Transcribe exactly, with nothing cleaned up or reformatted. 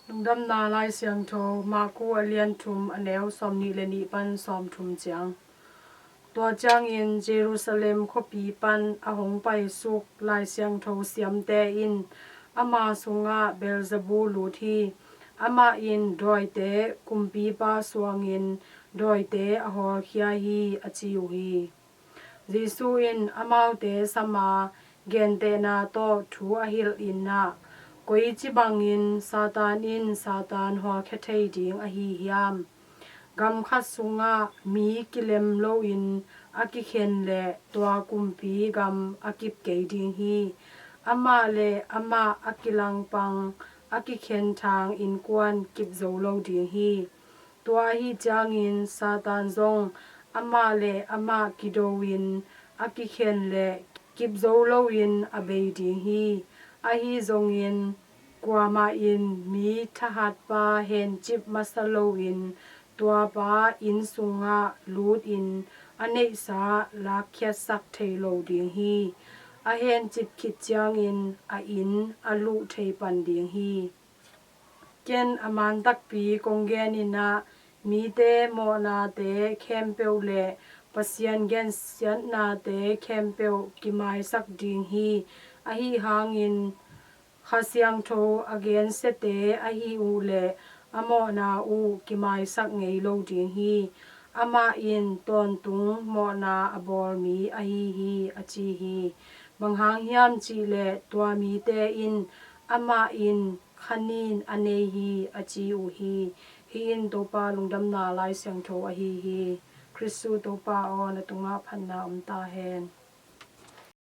Lungdamna Lai Siangtho, Marku a lian thum, a neu sawmnih le nih pan sawmthum ciang. Tua ciangin Jerusalem khuapi pan a hong paisuk Lai Siangtho siamte in ama sungah Beelzebul lut hi. Amah in dawite kumpipa suangin dawite a hawlkhia hi, a ci uh hi. Jesu in amaute sama gentehna tawh thu a hilh in ah, koici bangin Satan in Satan hawlkhia thei ding ahi hiam? Gam khat sungah mi kilem loin a kikhen le tua kumpi gam a kip kei ding hi. Amah le amah a kilangpang a kikhen thang innkuan kip zo lo ding hi. Tua ahi ciangin Satan zong amah le amah kido in a kikhen le kip zo loin a bei ding hi. Ahi zongin kuamah in mi thahatpa hencip masa loin tuapa inn sungah lutin a neihsa lakkhiatsak thei lo ding hi. A hencip khit ciangin a inn a luh thei pan ding hi. Ken a man takpi kong gen in ah, mite mawhnate khempeuh le Pasian gensiatnate khempeuh kimaisak ding hi. Ahi hangin Kha Siangtho a gensiate ahi uh le a mawhna uh kimaisak ngei lo ding hi. Amah in tawntung mawhna a bawl mi ahi hi, a ci hi. Bang hang hiam cih leh tua mite in amah in kha nin a nei hi, a ci uh hi. Hih in Topa lungdamna Lai Siangtho ahi hi. Khristu Topa aw, na tungah phatna om ta hen.